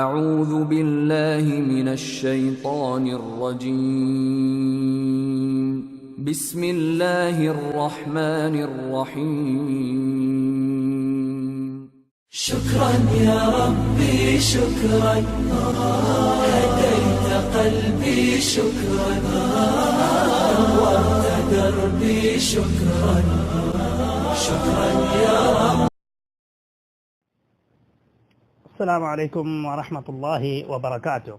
اعوذ بالله من الشيطان الرجيم بسم الله الرحمن الرحيم. شكرا يا ربي شكرا هديت قلبي شكرا نورت دربي شكرا شكرا يا رب. السلام عليڪم ورحمة الله وبرڪاته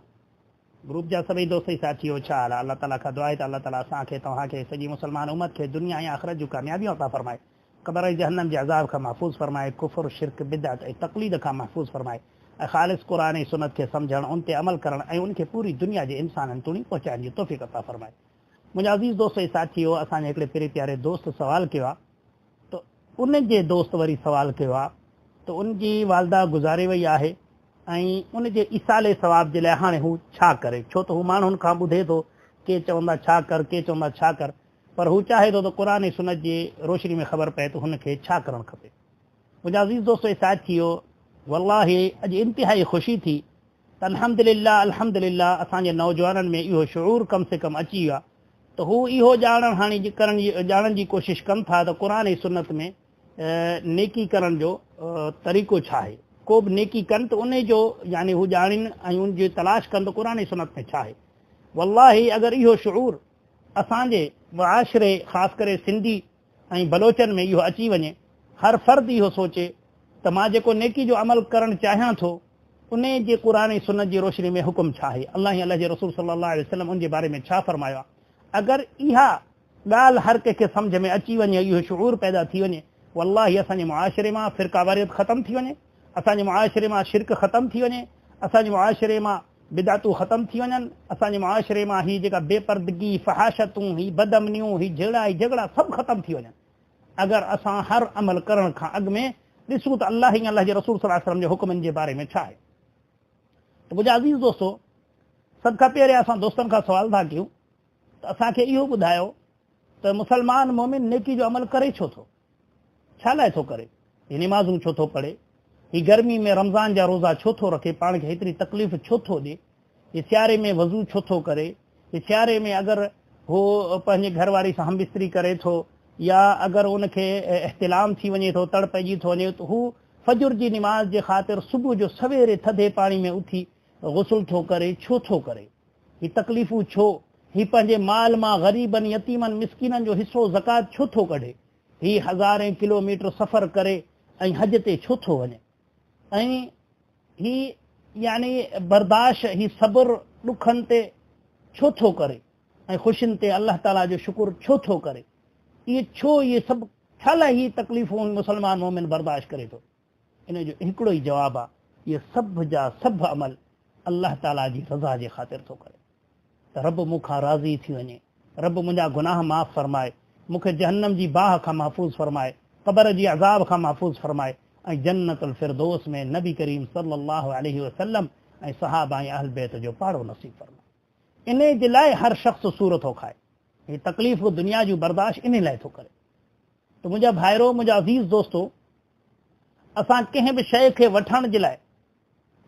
گروپ جا سڀئي دوست ۽ ساٿيو ڇا حال آ الله تعالي کان دعا آهي ته الله تعالي اسان کي توهان کي سڄي مسلمان امت کي دنيا ۽ آخرت جون ڪاميابيون عطا فرمائي قبر ۽ جهنم جي عذاب کان محفوظ فرمائي ڪفر شرڪ بدعت ۽ تقليد کان محفوظ فرمائي ۽ خالص قرآن ۽ سنت کي سمجهڻ ان تي عمل ڪرڻ ۽ ان کي پوري دنيا جي انسانن توڻي پهچائڻ جي توفيق عطا فرمائي منهنجا عزيز دوست ۽ ساٿيو اسان جي هڪڙي پري پياري دوست سوال ڪيو آ ته ان جي دوست وري سوال ڪيو آ ته ان جي والده گذاري وئي آهي ۽ ان جي ايصال ثواب جي لاء هاڻي هو ڇا ڪري ڇو ته هو ماڻهن کان ٻڌي ٿو ڪي چوندا ڇا ڪر ڪي چوندا ڇا ڪر پر هو چاهي ٿو ته قرآن ۽ سنت جي روشني ۾ خبر پئي ته هن کي ڇا ڪرڻ کپي. منهنجا عزيز دوستو ۽ ساٿيو والله اڄ انتهائي خوشي ٿي ته الحمدلله الحمدلله اسان جي نوجوانن ۾ اهو شعور ڪم سي ڪم اچي ويو آهي ته هو اهو ڄاڻڻ هاڻي جي ڪرڻ جي ڄاڻڻ جي ڪوشش ڪن ٿا ته قرآن ۽ سنت ۾ نيڪي ڪرڻ جو طريقو ڇا آهي ڪو به نيڪي ڪن ته انهي جو يعني هو ڄاڻين ۽ ان جي تلاش ڪن ته قرآن ۽ سنت ۾ ڇا آهي والله اگر اهو شعور اسان جي معاشري خاص ڪري سنڌي ۽ بلوچن ۾ اهو اچي وڃي، هر فرد اهو سوچي ته مان جيڪو نيڪي جو عمل ڪرڻ چاهيان ٿو، انهي جي قرآن ۽ سنت جي روشني ۾ حڪم ڇا آهي، الله ۽ الله جي رسول صلي الله عليه وسلم ان جي باري ۾ ڇا فرمايو آهي، اگر اها ڳالهه هر ڪنهن کي سمجهه ۾ اچي وڃي ۽ اهو شعور پيدا ٿي وڃي، والله اسان جي معاشري مان فرقه واريت ختم ٿي وڃي، اسان جي معاشري مان شرڪ ختم ٿي وڃي، اسان جي معاشري مان بدعتون ختم ٿي وڃن، اسان جي معاشري مان هي جيڪا بي پردگي، فحاشتون، هي بدامنيون، هي جهيڙا، هي جهڳڙا سڀ ختم ٿي وڃن. اگر اسان هر عمل ڪرڻ کان اڳ ۾ ڏسون ته الله ۽ الله جي رسول صلي الله عليه وسلم جي حڪمن جي باري ۾ ڇا آهي. ته منهنجا عزيز دوستو سڀ کان پهريان اسان دوستن کان سوال ٿا ڪيون ته اسان کي اهو ٻڌايو ته مسلمان مؤمن نيڪي جو عمل ڪري ڇو ٿو؟ ڇا لاء ٿو ڪري؟ هي نمازون ڇو ٿو پڙهي؟ هي گرمي ۾ رمضان جا روزا ڇو ٿو رکي؟ پاڻ کي هيتري تڪليف ڇو ٿو ڏي؟ هي سياري ۾ وضو ڇو ٿو ڪري؟ هي سياري ۾ اگر هو پنهنجي گهر واري سان همبستري ڪري ٿو يا اگر ان کي احتلام ٿي وڃي ٿو، تڙ پئجي ٿو وڃي ته هو فجر جي نماز جي خاطر صبح جو سويري ٿڌي پاڻي ۾ اٿي غسل ٿو ڪري، ڇو ٿو ڪري؟ هي تڪليفون ڇو؟ هي پنهنجي مال مان غريبن، يتيمن، مسڪينن جو حصو زڪوات ڇو ٿو ڪڍي؟ هي هزارين ڪلوميٽر سفر ڪري ۽ حج تي ڇو ٿو وڃي؟ ۽ هي يعني برداشت، هي صبر ڏکن تي ڇو ٿو ڪري ۽ خوشين تي الله تعاليٰ جو شڪر ڇو ٿو ڪري؟ اهي ڇو اهي سڀ ڇا لاء هي تڪليفون مسلمان مؤمن برداشت ڪري ٿو؟ ان جو هڪڙو ئي جواب آ، اهي سڀ جا سڀ عمل الله تعاليٰ جي رضا جي خاطر ٿو ڪري ته رب مون کان راضي ٿي وڃي، رب منهنجا گناهه معاف فرمائي، مون کي جهنم جي باهه کان محفوظ فرمائي، قبر جي عذاب کان محفوظ فرمائي ۽ جنت الفردوس ۾ نبي ڪريم صلي الله عليه وسلم ۽ صحابه ۽ اهل بيت جو پاڙو نصيب فرمائي. انهي جي لاء هر شخص سور ٿو کائي. هي تڪليفون دنيا جون برداشت انهي لاء ٿو ڪري. ته منهنجا ڀائرو، منهنجا عزيز دوستو! اسان ڪنهن به شيء کي وٺڻ جي لاء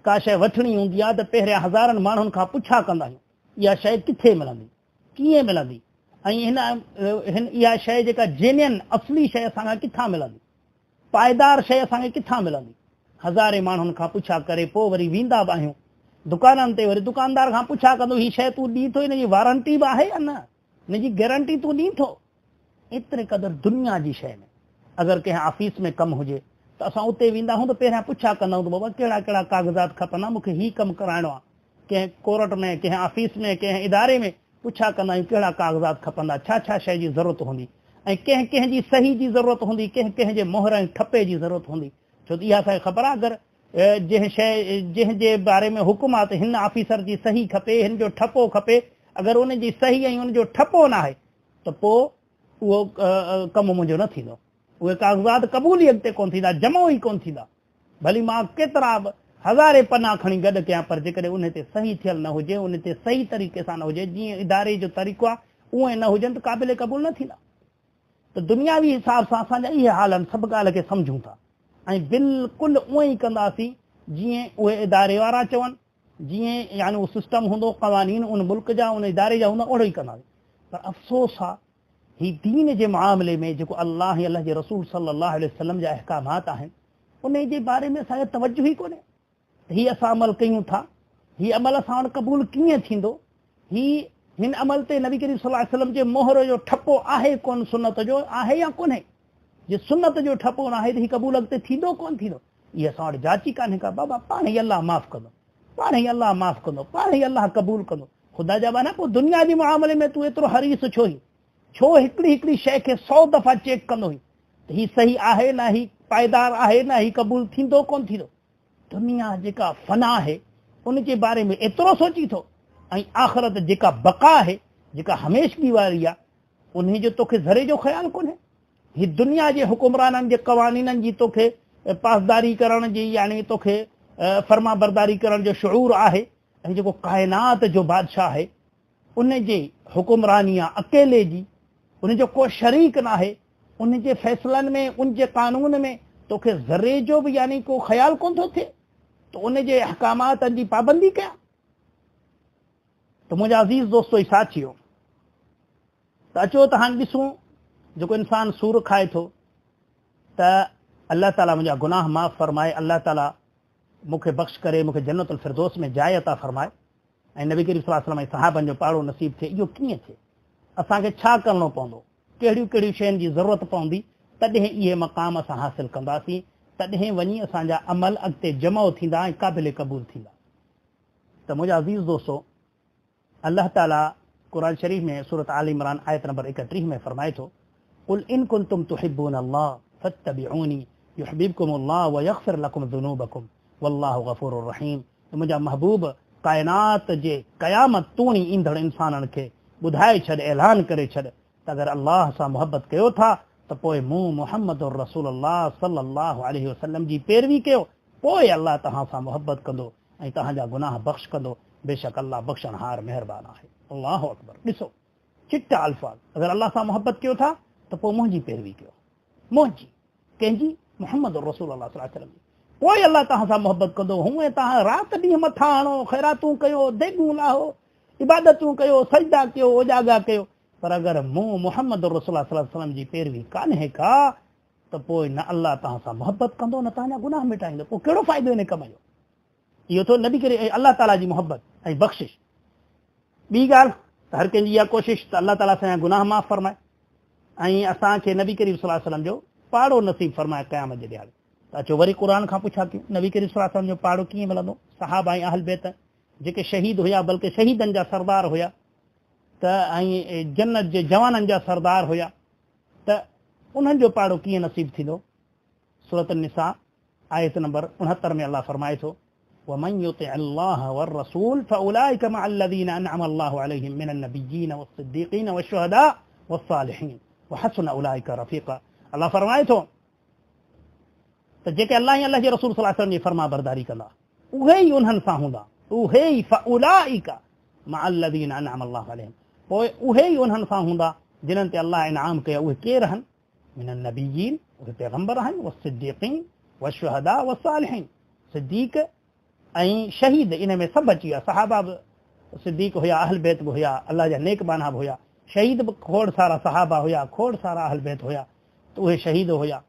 ڪا شيء وٺڻي هوندي آهي ته پهريان هزارن ماڻهن کان پڇا ڪندا آهيون اها شيء ڪٿي ملندي، ڪيئن ملندي ۽ هن هن اها شيء جيڪا جينين اصلي شيء اسان کان ڪٿان ملندي، پائيدار شيء اسان کي ڪٿان ملندي. هزارين ماڻهن کان پڇا ڪري پوء وري ويندا به آهيون دڪانن تي وري دڪاندار کان پڇا ڪندو هي شيء تون ڏين ٿو ان جي وارنٽي به آهي يا نه، ان جي گيرنٽي تون ڏين ٿو. ايتري قدر دنيا جي شيء ۾ اگر ڪنهن آفيس ۾ ڪم هجي ته اسان اتي ويندا آهيون ته پهريان پڇا ڪندا آهيون ته بابا ڪهڙا ڪهڙا ڪاغذات کپندا مون کي هي ڪم ڪرائڻو آهي. ڪنهن ڪورٽ ۾ ڪنهن آفيس ۾ ڪنهن اداري ۾ پڇا ڪندا آهيون ڪهڙا ڪاغذات کپندا ڇا ڇا شيء جي ضرورت هوندي ۽ ڪنهن ڪنهن جي صحيح جي ضرورت هوندي ڪنهن ڪنهن جي مهر ۽ ٺپي جي ضرورت هوندي ڇو ته اها اسان کي خبر آهي اگر جنهن شيء جنهن جي باري ۾ حڪم آهي ته هن آفيسر جي صحيح کپي هن جو ٺپو کپي اگر ان جي صحيح ۽ ان جو ٺپو ناهي ته پوء اهو ڪم منهنجو نه ٿيندو. اهي ڪاغذات قبول ئي اڳتي ڪونه ٿيندا، جمع ئي ڪونه ٿيندا. ڀلي مان ڪيترا به هزارين پنا کڻي گڏ ڪيان پر جيڪڏهن انهي تي صحيح ٿيل نه هجي، انهي تي صحيح طريقي سان نه هجي، جيئن اداري جو طريقو آهي، اونئين نه هجن ته قابل قبول نه ٿيندا. ته دنياوي حساب سان اسان جا اهي حال آهن، سڀ ڳالهه کي سمجهون ٿا ۽ بلڪل اونئين ئي ڪنداسين جيئن اهي اداري وارا چون، جيئن يعني اهو سسٽم هوندو، قوانين ان ملڪ جا، ان اداري جا هوندا، اوهڙو ئي ڪنداسين. پر افسوس آ هي دين جي معاملي ۾ جيڪو الله ۽ الله جي رسول صلي الله عليه وسلم جا احڪامات آهن، انهي جي باري ۾ اسان کي توجه ئي ڪونهي ته هي اسان عمل ڪيون ٿا، هي عمل اسان وٽ قبول ڪيئن ٿيندو، هي هن عمل تي نبي ڪريم صلي الله عليه وسلم جي مهر جو ٺپو آهي ڪونه سنت جو آهي يا ڪونهي، جي سنت جو ٺپو ناهي ته هي قبول اڳتي ٿيندو ڪونه ٿيندو، هي اسان وٽ جاچ ئي ڪانهي ڪا، بابا پاڻ ئي الله معاف ڪندو، پاڻ ئي الله معاف ڪندو، پاڻ ئي الله قبول ڪندو، خدا جا ٻانها پوء دنيا جي معاملي ۾ تون ايترو حريص ڇو هين؟ ڇو هڪڙي هڪڙي شيء کي سئو دفعا چيڪ ڪندو هين ته هي صحيح آهي نه هي پائيدار آهي نه هي قبول ٿيندو ڪونه ٿيندو؟ دنيا جيڪا فنا آهي ان جي باري ۾ ايترو سوچين ٿو ۽ آخرت جيڪا بقا آهي جيڪا هميشگي واري آهي انهي جو توکي ذري جو خيال ڪونهي. هي دنيا جي حڪمرانن جي قوانينن جي توکي پاسداري ڪرڻ جي يعني توکي فرمانبرداري ڪرڻ جو شعور آهي ۽ جيڪو ڪائنات جو بادشاهه آهي ان جي حڪمراني آ اڪيلي جي، ان جو ڪو شريڪ ناهي، ان جي فيصلن ۾ ان جي قانون ۾ توکي ذري جو به يعني ڪو خيال ڪونه ٿو ٿئي ته ان جي احڪاماتن جي پابندي ڪيان. ته منهنجا عزيز دوستو ۽ ساٿيو ته اچو ته هاڻي ڏسون جيڪو انسان سور کائي ٿو ته الله تعالي منهنجا گناهه معاف فرمائي، الله تعالي مون کي بخش ڪري مون کي جنت الفردوس ۾ جاء عطا فرمائي ۽ نبي ڪريم صلي الله عليه وسلم ۽ صحابن جو پاڙو نصيب ٿئي اهو ڪيئن ٿئي؟ اسان کي ڇا ڪرڻو پوندو؟ ڪهڙيون ڪهڙيون شين جي ضرورت پوندي تڏهن اهي مقام اسان حاصل ڪنداسين تڏهن وڃي اسان جا عمل اڳتي جمع ٿيندا ۽ قابل قبول ٿيندا ته منهنجا عزيز دوستو! الله تعالي قرآن شريف ۾ سورة آل عمران آيت نمبر 31 ۾ فرمائي ٿو، قل ان ڪنتم تحبون الله فاتبعوني يحببڪم الله ويغفر لڪم ذنوبڪم والله غفور رحيم اي منهنجا محبوب ڪائنات جي قيامت توڻي ايندڙ انسانن کي ٻڌائي ڇڏ اعلان ڪري ڇڏ ته اگر الله سان محبت ڪيو ٿا ته پوء مون محمد رسول الله صلي الله عليه وسلم جي پيروي ڪيو پوء الله توهان سان محبت ڪندو ۽ توهان جا گناهه بخش ڪندو، بيشڪ الله بخشڻهار مهربان آهي. الله اڪبر! ڏسو چٽا الفاظ، اگر الله سان محبت ڪيو ٿا ته پوء منهنجي پيروي ڪيو، منهنجي، ڪنهن جي؟ محمد رسول الله صلي الله عليه وسلم جي، پوء الله توهان سان محبت ڪندو. هونئن توهان رات ڏينهن مٿا هڻو، خيراتون ڪيو، ديڳون لاهو، عبادتون ڪيو، سجدا ڪيو، اوجاڳا ڪيو، پر اگر مون محمد رسول الله صلي الله عليه وسلم جي پيروي ڪانهي ڪا ته پوء نه الله توهان سان محبت ڪندو نه توهان جا گناهه مٽائيندو، پوء ڪهڙو فائدو ان ڪم جو؟ اهو ٿيو نبي ڪريم ۽ الله تعاليٰ جي محبت ۽ بخشش. ٻي ڳالهه ته هر ڪنهن جي اها ڪوشش ته الله تعاليٰ اسان جا گناهه معاف فرمائي ۽ اسان کي نبي ڪريم صلي الله عليه وسلم جو پاڙو نصيب فرمائي قيامت جي ڏهاڙي. ته اچو وري قرآن کان پڇا ڪيون نبي ڪريم صلي الله عليه وسلم جو پاڙو ڪيئن ملندو؟ صحابه ۽ اهل بيت جيڪي شهيد هيا بلڪه شهيدن جا سردار هيا ته ۽ جنت جي جوانن جا سردار هيا ته انهن جو پاڙو ڪيئن نصيب ٿيندو؟ سورة النساء آيت نمبر 69 ۾ الله فرمائي ٿو، ومن يطع الله والرسول فاولئک مع الذين انعم الله عليهم من النبيين والصديقين والشهداء والصالحين وحسن اولئک رفيقا الله فرمائي ٿو ته جيڪي الله ۽ الله جي رسول صلي الله عليه وسلم جي فرمانبرداري ڪندا اهي ئي انهن سان هوندا اهي ئي فاولئک مع الذين انعم الله عليهم پوء اهي ئي انهن سان هوندا جنن تي الله انعام ڪيو اهي ڪير آهن من النبيين اهي پيغمبر آهن والصديقين والشهداء والصالحين صديق ۽ شهيد ان ۾ سڀ اچي ويا صحابه به صديق هيا اهل بيت به هيا الله جا نيڪ ٻانها به هيا شهيد به کوڙ سارا صحابه هيا کوڙ سارا اهل بيت هيا ته اهي شهيد هيا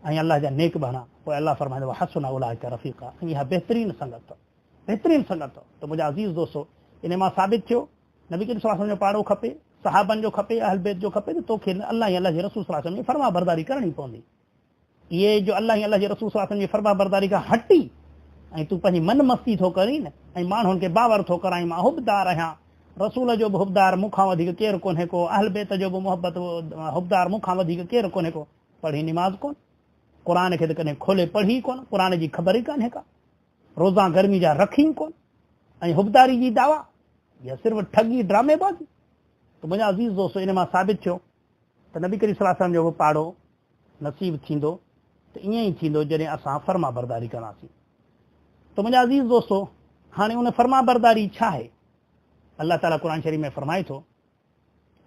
۽ الله جا نيڪ ٻانها پوء الله فرمائيندو وحسن اولئک رفيقا ۽ اها بهترين سنگت اٿو بهترين سنگت اٿو ته منهنجا عزيز دوستو ان مان ثابت ٿيو نبي ڪريم صلي الله عليه وسلم جو پاڙو کپي صحابن جو کپي اهل بيت جو کپي ته توکي الله ۽ الله جي رسول صلي الله عليه وسلم جي فرما برداري ڪرڻي پوندي اهي جو الله ۽ الله جي رسول صلي الله عليه وسلم جي فرما برداري کان هٽي ۽ تون پنهنجي من مستي ٿو ڪرين ۽ ماڻهن کي باور ٿو ڪرائين مان حبدار آهيان رسول جو به حبدار مون کان وڌيڪ ڪير ڪونهي ڪو، اهل بيت جو به محبت حبدار مون کان وڌيڪ ڪير ڪونهي ڪو، پڙهين نماز ڪونه، قرآن کي ته ڪڏهن کولي پڙهي ئي ڪونه، قرآن جي خبر ئي ڪانهي ڪا، روزا گرمي جا رکين ڪونه ۽ حبداري جي دعويٰ اها صرف ٺڳي ڊرامي بازي. ته منهنجا عزيز دوستو ان مان ثابت ٿيو ته نبي ڪريم صلي الله عليه وسلم جو به پاڙو نصيب ٿيندو ته ائين ئي ٿيندو جڏهن اسان فرمانبرداري ڪنداسين. ته منهنجا عزيز دوستو هاڻي ان فرمانبرداري ڇا آهي؟ الله تعالي قرآن شريف ۾ فرمائي ٿو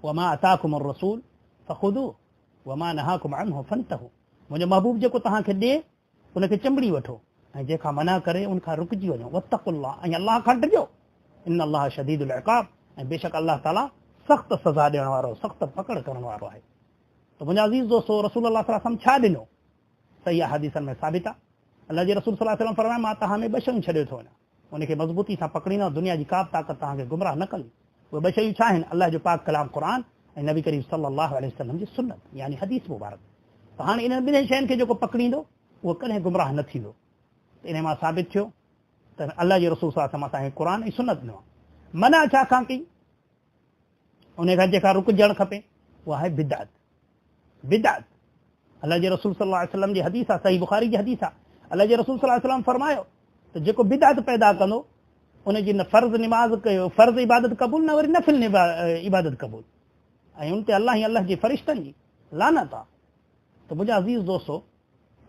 وما اتاڪم الرسول فخذوه وما نهاڪم عنه فانتهوا منهنجو محبوب جيڪو توهان کي ڏي ان کي چنبڙي وٺو ۽ جنهن کان منع ڪري ان کان رڪجي وڃو، واتقوا الله ۽ الله کان ڊڄو، ان الله شديد العقاب ۽ بيشڪ الله تعالي سخت سزا ڏيڻ وارو، سخت پڪڙ ڪرڻ وارو آهي. ته منهنجا عزيز دوستو رسول الله صلي الله عليه وسلم ڇا ڏنو؟ صحيح احاديثن ۾ ثابت آهي. الله جي رسول صلي الله عليه وسلم فرمايو مان توهان ۾ ٻه شيون ڇڏيو ٿو وڃان، ان کي مضبوطي سان پڪڙيندؤ دنيا جي ڪا به طاقت توهان کي گمراهه نه ڪندي. اهي ٻه شيون ڇا آهن؟ الله جو پاڪ ڪلام قرآن ۽ نبي ڪريم صلي الله عليه وسلم جي سنت يعني حديث مبارڪ. ته هاڻي انهن ٻنهي شين کي جيڪو پڪڙيندو اهو ڪڏهن گمراهه نه ٿيندو. ته انهي مان ثابت ٿيو ته الله جي رسول صلي الله عليه وسلم اسان کي قرآن ۽ سنت ڏنو آهي. منع ڇا کان ڪئي؟ انهي کان جنهن کان رڪجڻ کپي اها آهي بدعت. بدعت الله جي رسول صلي الله عليه وسلم جي حديث آهي، صحيح بخاري جي حديث آهي. الله جي رسول صلي الله عليه وسلم فرمايو ته جيڪو بدعت پيدا ڪندو ان جي نه فرض نماز ڪيو فرض عبادت قبول نه وري نفل عبادت قبول ۽ ان تي الله ۽ الله جي فرشتن جي لعنت آهي. ته منهنجا عزيز دوستو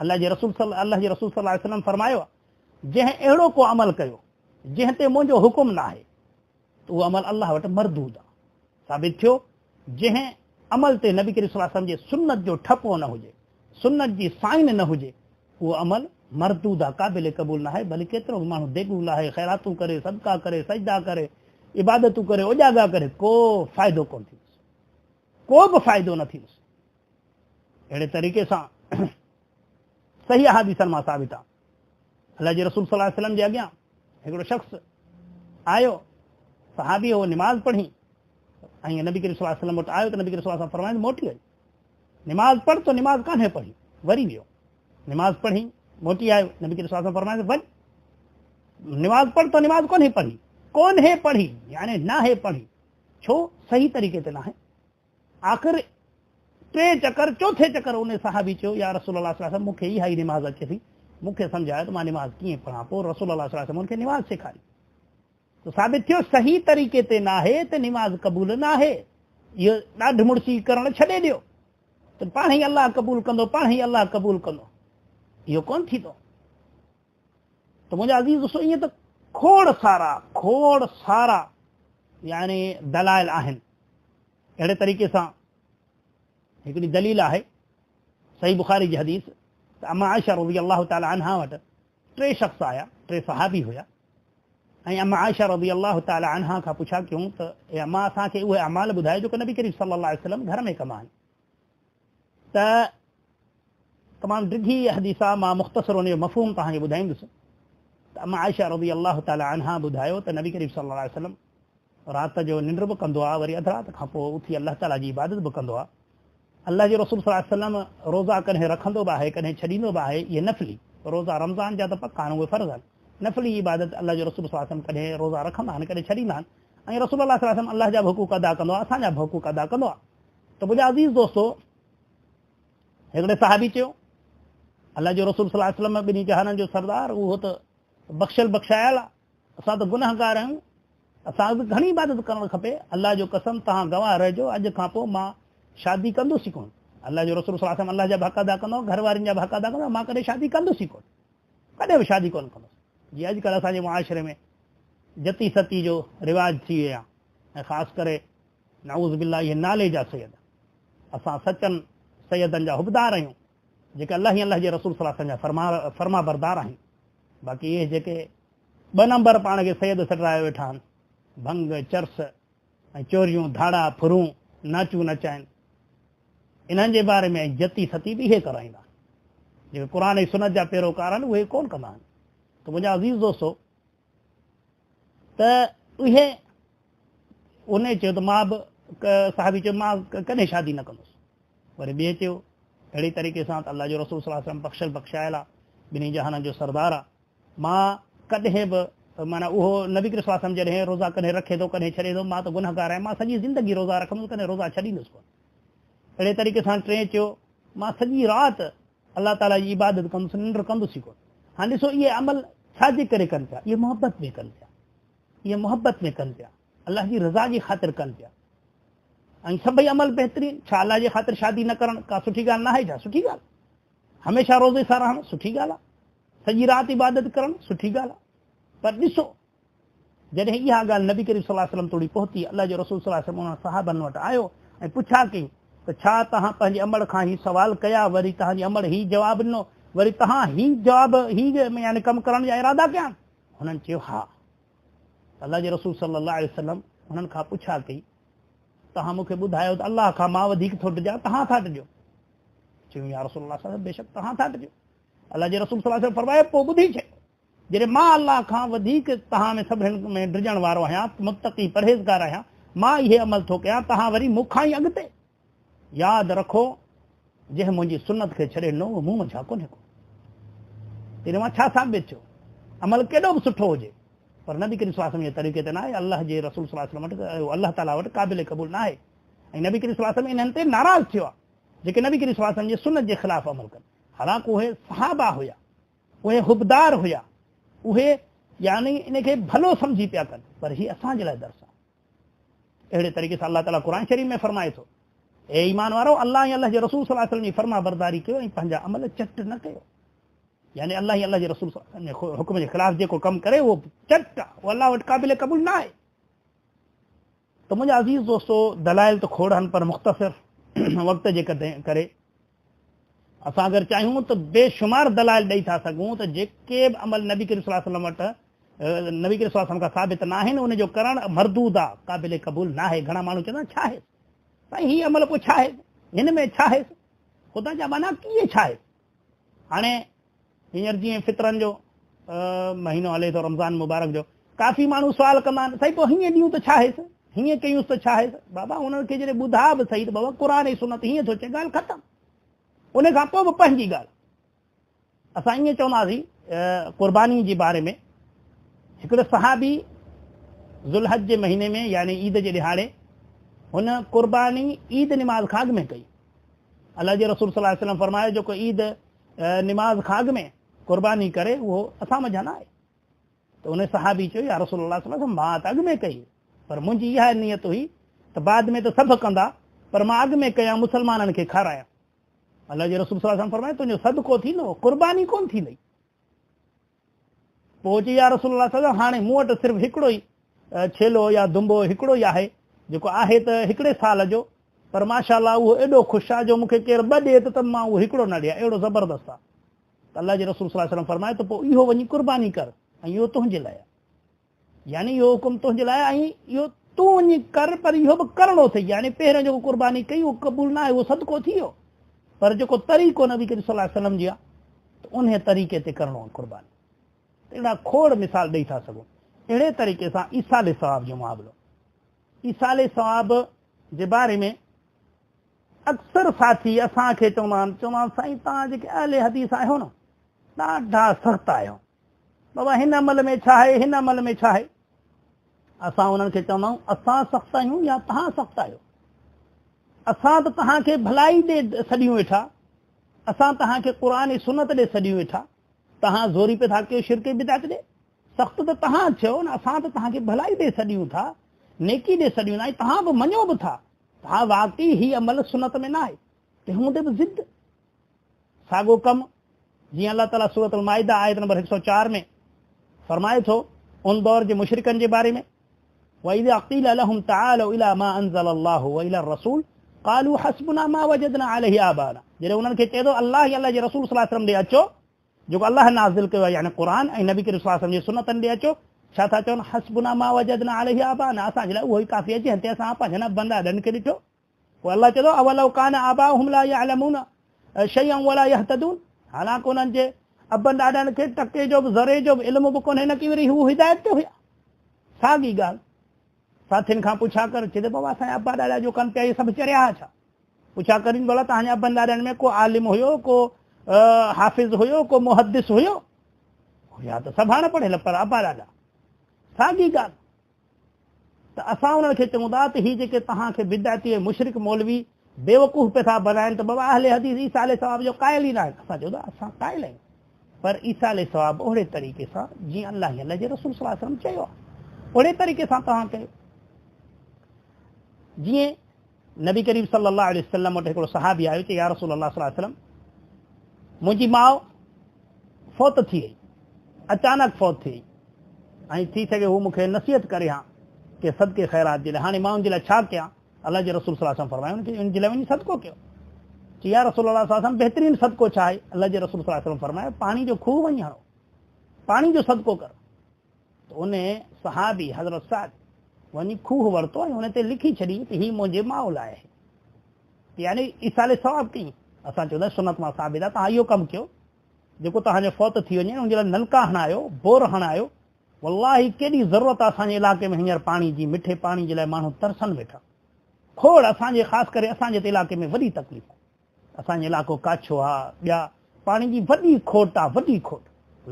الله جي رسول صلي الله جي رسول صلي الله عليه وسلم فرمايو جنهن اهڙو ڪو عمل ڪيو جنهن تي منهنجو حڪم نه آهي ته اهو عمل الله وٽ مردود آهي. ثابت ٿيو جنهن عمل تي نبي ڪريم صلي الله عليه وسلم جي سنت جو ٺپو نه هجي، سنت جي سائن نه هجي، اهو عمل مردود آهي، قابل قبول نه آهي، ڀلي ڪيترو به ماڻهو ديڳون لاهي، خيراتون ڪري، صدقا ڪري، سجدا ڪري، عبادتون ڪري، اوڄاڳا ڪري، ڪو فائدو ڪونه ٿيندس، ڪو به فائدو نه ٿيندس. اهڙي طريقي سان صحيح احاديثن مان ثابت آهي الله جي رسول صلي الله عليه وسلم جي اڳيان هڪڙو شخص آيو، صحابي هو، نماز پڙهي ۽ نبي ڪريم صلي الله عليه وسلم وٽ آيو ته نبي ڪريم صلي الله عليه وسلم فرمايو موٽي وڃ، نماز پڙهه، تو نماز ڪانه پڙهي، وري ويو نماز پڙهي موٽي آيو، نبي ڪريم صلي الله عليه وسلم فرمايو وڃ نماز پڙهه، تو نماز ڪونهي پڙهي، ڪونهي پڙهي يعني ناهي پڙهي، ڇو صحيح طريقي تي ناهي. آخر ٽي چڪر چوٿين چڪر ان صحابي چيو يا رسول الله صلي الله عليه وسلم مون کي اها ئي نماز اچي ٿي، مون کي سمجهايو ته مان نماز ڪيئن پڙهان، پوء رسول الله صلي الله عليه وسلم ان کي نماز سيکاري ته ثابت ٿيو صحيح طريقي تي ناهي ته نماز قبول ناهي، اهو ڏاڍ مڙسي ڪرڻ ڇڏي ڏيو ته پاڻهي الله قبول ڪندو، پاڻهي الله قبول ڪندو، اهو ڪونه ٿيندو. ته منهنجا عزيز دوستو ائين ته کوڙ سارا کوڙ سارا يعني دلائل آهن. اهڙي طريقي سان هڪڙي دليل آهي صحيح بخاري جي حديث ته اما عائشه رضي الله تعالٰي عنها وٽ ٽي شخص آيا، ٽي صحابي هيا ۽ اما عائشه رضي الله تعالٰي عنها کان پڇا ڪيون ته اي اما اسان کي اهي اعمال ٻڌايو جيڪو نبي ڪريم صلي الله عليه وسلم گهر ۾ ڪندا آهن. ته تمام ڊگهي حديث آهي، مان مختصر ان جو مفهوم توهان کي ٻڌائيندس ته اما عائشه رضي الله تعالٰي عنها ٻڌايو ته نبي ڪريم صلي الله عليه وسلم رات جو ننڊ به ڪندو آهي وري اڌ رات کان پوء اٿي الله تعاليٰ جي عبادت به ڪندو آهي. الله جي رسول صلي الله عليه وسلم روزا ڪڏهن رکندو به آهي ڪڏهن ڇڏيندو به آهي، اهي نفلي روزا رمضان جا ته پڪا آهن اهي فرض آهن، نفلي عبادت الله جي رسول صلي الله عليه وسلم ڪڏهن روزا رکندا آهن ڪڏهن ڇڏيندا آهن ۽ رسول الله صلي الله عليه وسلم الله جا به حقوق ادا ڪندو آهي اسان جا به حقوق ادا ڪندو آهي. ته منهنجا عزيز دوستو هڪڙي صحابي چيو الله جو رسول صلي الله عليه وسلم ٻنهي جهانن جو سردار اهو ته بخشل بخشايل آهي اسان ته گنهگار آهيون، اسان کي گهڻي عبادت ڪرڻ کپي، الله جو قسم توهان گواهه رهجو اڄ کان پوء مان شادي ڪندس ئي ڪونه. الله جو رسول صلي الله عليه وسلم الله جا به حق ادا ڪندو هو، گهر وارين جا به حق ادا ڪندو هو، مان ڪڏهن شادي ڪندس ئي ڪونه، ڪڏهن به شادي ڪونه ڪندس. جيئن اڄڪلهه اسان جي معاشري ۾ جتي ستي جو رواج ٿي ويو آهي ۽ خاص ڪري نعوذ بالله اهي نالي جا سيد، اسان سچن سيدن جا حبدار آهيون جيڪي الله ۽ الله جي رسول صلي الله عليه وسلم جا فرمانبردار آهن، باقي اهي جيڪي ٻه نمبر پاڻ کي سيد سڏرايو ويٺا آهن، ڀنگ، چرس ۽ چوريون، ڌاڙا، ڦرون، ناچون نچائن، انهن جي باري ۾ ۽ جتي ستي به اهي ڪرائيندا آهن. جيڪي قرآن ۽ سنت جا پيروڪار آهن اهي ڪونه ڪندا آهن. ته منهنجا عزيز دوستو ته اهي انهي چيو ته مان به صحابي چيو مان ڪڏهن شادي نه ڪندس. وري ٻئي چيو اهڙي طريقي سان ته الله جو رسول صلي الله عليه وسلم بخشل بخشايل آهي، ٻنهي جهانن جو سردار آهي، مان ڪڏهن به معنيٰ اهو نبي ڪريم صلي الله عليه وسلم جڏهن روزا ڪڏهن رکي ٿو ڪڏهن ڇڏي ٿو مان ته گنهگار آهيان مان سڄي زندگي روزا رکندس ڪڏهن روزا ڇڏيندس ڪونه. اهڙي طريقي سان ٽئين چيو مان سڄي رات الله تعاليٰ جي عبادت ڪندس ننڊ ڪندس ئي ڪونه. هاڻي ڏسو اهي عمل ڇا جي ڪري ڪن پيا؟ اهي محبت ۾ ڪن پيا، اهي محبت ۾ ڪن پيا، الله جي رضا جي خاطر ڪن پيا ۽ سڀئي عمل بهترين. ڇا الله جي خاطر شادي نه ڪرڻ ڪا سٺي ڳالهه ناهي ڇا؟ سٺي ڳالهه. هميشه روزي سان رهڻ سٺي ڳالهه آهي، سڄي رات عبادت ڪرڻ سٺي ڳالهه آهي، پر ڏسو جڏهن اها ڳالهه نبي ڪريم صلي الله عليه وسلم توڙي پهتي، الله جو رسول صلي الله عليه وسلم انهن صحابن وٽ آيو ۽ پڇا ڪئي ته ڇا توهان پنهنجي امڙ کان هي سوال ڪيا؟ وري توهان جي امڙ هي جواب ڏنو؟ وري توهان هي جواب هي يعني ڪم ڪرڻ جا ارادا ڪيا آهن؟ هنن چيو ها. الله جي رسول صلي الله عليه وسلم هنن کان پڇا ڪئي، توهان مون کي ٻڌايو ته الله کان مان وڌيڪ ٿو ڊڄان، توهان ٿا ڊڄو؟ چيائون يا رسول الله صلي الله عليه وسلم بيشڪ توهان ٿا ڊڄو. الله جي رسول صلي الله عليه وسلم فرمايو پوء ٻڌي ڇڏ، جڏهن مان الله کان وڌيڪ توهان ۾ سڀني ۾ ڊڄڻ وارو آهيان، متقي پرهيزگار آهيان، مان اهي عمل ٿو ڪيان، توهان وري مون کان ئي اڳتي. ياد رکو جنهن منهنجي سنت کي ڇڏي ڏنو اهو مون منجهان ڪونهي ڪو. ان مان ڇا ثابت ٿيو؟ عمل ڪيڏو به سٺو هجي پر نبي ڪريم صلي الله عليه وسلم جي طريقي تي ناهي، الله جي رسول صلي الله عليه وسلم وٽ الله تعاليٰ وٽ قابل قبول ناهي ۽ نبي ڪريم صلي الله عليه وسلم انهن تي ناراض ٿيو آهي جيڪي نبي ڪريم صلي الله عليه وسلم جي سنت جي خلاف عمل ڪن. حالانڪ اهي صحابه هيا، اهي حبدار هيا، اهي يعني ان کي ڀلو سمجهي پيا ڪن، پر هي اسان جي لاء درس آهي. اهڙي طريقي سان الله تعاليٰ قرآن شريف ۾ فرمائي ٿو، اي ايمان وارؤ! الله ۽ الله جي رسول صلي الله عليه وسلم جي فرمانبرداري ڪيو ۽ پنهنجا عمل چٽ نه ڪيو. يعني الله ۽ الله جي رسول صلي الله عليه وسلم جي حڪم جي خلاف جيڪو ڪم ڪري اهو چٽ آهي، اهو الله وٽ قابل قبول نه آهي. ته منهنجا عزيز دوستو! دلائل ته کوڙ آهن پر مختصر وقت جي ڪري اسان اگر چاهيون ته بي شمار دلائل ڏئي ٿا سگهون ته جيڪي به عمل نبي ڪريم صلي الله عليه وسلم وٽ نبي ڪريم صلي الله عليه وسلم کان ثابت ناهن ان جو ڪرڻ مردود آ قابل قبول ناهي. گهڻا ماڻهو چوندا آهن ڇا آهي سائين هي عمل پوء ڇا آهي هن ۾ ڇا آهي خدا جا ٻانها ڪيئن ڇا آهي. هاڻي هينئر جيئن فطرن جو مهينو هلي ٿو رمضان مبارڪ جو ڪافي ماڻهو سوال ڪندا آهن سائين پوء هيئن ڏيون ته ڇا آهي هيئن ڪيونس ته ڇا آهي. بابا انهن کي جڏهن ٻڌاء به صحيح ته بابا قرآن ۽ سنت هيئن ٿو چئي ڳالهه ختم ان کان پوء به پنهنجي ڳالهه. اسان ائين چونداسين قرباني جي باري ۾ هڪڙو صحابي ذوالحج جي مهيني ۾ يعني عيد جي ڏهاڙي هن قرباني عيد نماز کان اڳ ۾ ڪئي. الله جي رسول صلي الله عليه وسلم فرمايو جيڪو عيد نماز کان اڳ ۾ قرباني ڪري اهو اسان منجهان نه آهي. ته ان صحابي چيو يا رسول الله صلي الله عليه وسلم مان ته اڳ ۾ ڪئي پر منهنجي اها نيت هئي ته بعد ۾ ته سڀ ڪندا پر مان اڳ ۾ ڪيان مسلمانن کي کارايان. الله جي رسول صلي الله عليه وسلم فرمايو تنهنجو صدقو ٿيندو قرباني ڪونه ٿيندي. پوء چي يا رسول الله صلي الله عليه وسلم هاڻي مون وٽ صرف هڪڙو ئي ڇيلو يا دنبو هڪڙو ئي آهي جيڪو آهي ته هڪڙي سال جو پر ماشاء الله اهو ايڏو خوش آهي جو مون کي ڪير ٻه ڏئي ته مان اهو هڪڙو نه ڏيان اهڙو زبردست آهي. ته الله جي رسول صلي الله عليه وسلم فرمايو ته پوء اهو وڃي قرباني ڪر ۽ اهو تنهنجي لاء آهي. يعني اهو حڪم تنهنجي لاء آهي ۽ اهو تون وڃي ڪر پر اهو به ڪرڻو اٿئي يعني پهريون جيڪو قرباني ڪئي اهو قبول نه آهي اهو صدقو ٿي ويو پر جيڪو طريقو نبي ڪريم صلي الله عليه وسلم جي آهي ته انهي طريقي تي ڪرڻو آهي قرباني. ته اهڙا کوڙ مثال ڏئي ٿا سگهون. اهڙي طريقي سان ايصال ثواب جو معاملو ايصال ثواب جي باري ۾ اڪثر ساٿي اسان کي چوندا آهن چوندا آهن سائين توهان جيڪي اهل حديث آهيو نه ڏاڍا سخت آهيو بابا هن عمل ۾ ڇا آهي هن عمل ۾ ڇا آهي. اسان انهن کي چوندا آهيون اسان سخت آهيون يا توهان سخت آهيو. اسان ته توهان کي ڀلائي ڏي سڏيون ويٺا، اسان توهان کي قرآن ۽ سنت ڏي سڏيون ويٺا، توهان زوري پئي ٿا ڪيو شرڪ ۽ بدعت ڏي. سخت ته توهان ٿيو نه، اسان ته توهان کي ڀلائي ڏي سڏيون ٿا، نيڪي ڏي سڏيون ٿا ۽ توهان به مڃو به ٿا ته ها واقعي هي عمل سنت ۾ ناهي، تنهن هوندي به ضد. ساڳو ڪم جيئن الله تعاليٰ سورة المائده آيت نمبر 104 ۾ فرمائي ٿو ان دور جي مشرڪن جي باري ۾ وَإِذَا قِيلَ لَهُمْ تَعَالَوْا إِلَى مَا أَنزَلَ اللَّهُ وَإِلَى الرَّسُولِ قَالُوا حَسْبُنَا مَا وَجَدْنَا عَلَيْهِ آبَاءَنَا جڏهن انهن کي چئي ٿو الله ۽ الله جي رسول صلي الله عليه وسلم ڏي اچو جيڪو الله نازل ڪيو آهي يعني قرآن ۽ نبي ڪريم صلي الله عليه وسلم جي سنتن ڏي اچو ڇا ٿا چون حسبنا ما وجدنا عليه آباءنا اسان جي لاء اهو ئي ڪافي آهي جنهن تي اسان پنهنجن ابن ڏاڏن کي ڏٺو. پوء الله چئي ٿو، اولو ڪان آباؤهم لا يعلمون شيئا ولا يهتدون حالانڪ انهن جي ابن ڏاڏن کي ٽڪي جو به ذري جو به علم به ڪونهي نه ڪي وري هو هدايت تي هيا. ساڳي ڳالهه ساٿين کان پڇا ڪر، چئي ٿو بابا اسان جا ابا ڏاڏا جو ڪن پيا اهي سڀ چريا ها ڇا؟ پڇا ڪرين ڀلا توهان جي ابن ڏاڏن ۾ ڪو عالم هيو، ڪو حافظ هيو، ڪو محدث هيو؟ هيا ته سڀ اڻ پڙهيل پر ابا ڏاڏا ساڳي ڳالهه. ته اسان انهن کي چئون ٿا ته هي جيڪي توهان کي بدعتي ۽ مشرڪ مولوي بيوقوف پئي ٿا بنائن ته بابا اهل حديث عيسيٰ عليه الثواب جو قائل ئي ناهن، اسان چئون ٿا اسان قائل آهيون پر عيسيٰ عليه الثواب اهڙي طريقي سان جيئن الله ۽ الله جي رسول صلي الله عليه وسلم چيو آهي اهڙي طريقي سان توهان ڪيو. جيئن نبي ڪريم صلي الله عليه وسلم وٽ هڪڙو صحابي آيو چي يا رسول الله صلي الله عليه وسلم منهنجي ماء فوت ٿي وئي، اچانڪ فوت ٿي وئي ۽ ٿي سگهي هو مون کي نصيحت ڪري ها ڪي صدقي خيرات جي لاء، هاڻي مان ان جي لاء ڇا ڪيان؟ الله جي رسول صلي الله عليه وسلم فرمايو ان جي لاء وڃي صدقو ڪيو. چي يا رسول الله صلي الله عليه وسلم بهترين صدقو ڇا آهي؟ الله جي رسول صلي الله عليه وسلم فرمايو پاڻي جو کوهه وڃي هڻو، پاڻي جو صدقو ڪر. ته ان صحابي حضرت سعد وڃي کوهه ورتو ۽ ان تي لکي ڇڏي ته هي منهنجي ماء لاء آهي. يعني ايصال ثواب ڪئي. اسان چوندا آهيون سنت مان ثابت آهي توهان اهو ڪم ڪيو جيڪو توهان جو فوت ٿي وڃي ان جي لاء نلڪا هڻايو، بور هڻايو. والله ڪيڏي ضرورت آهي اسان جي علائقي ۾ هينئر پاڻي جي، مٺي پاڻي جي لاء ماڻهو ترسن ويٺا. کوڙ اسان جي خاص ڪري اسان جي ته علائقي ۾ وڏي تڪليف آهي. اسان جو علائقو ڪاڇو آ ٻيا پاڻي جي وڏي کوٽ آ وڏي کوٽ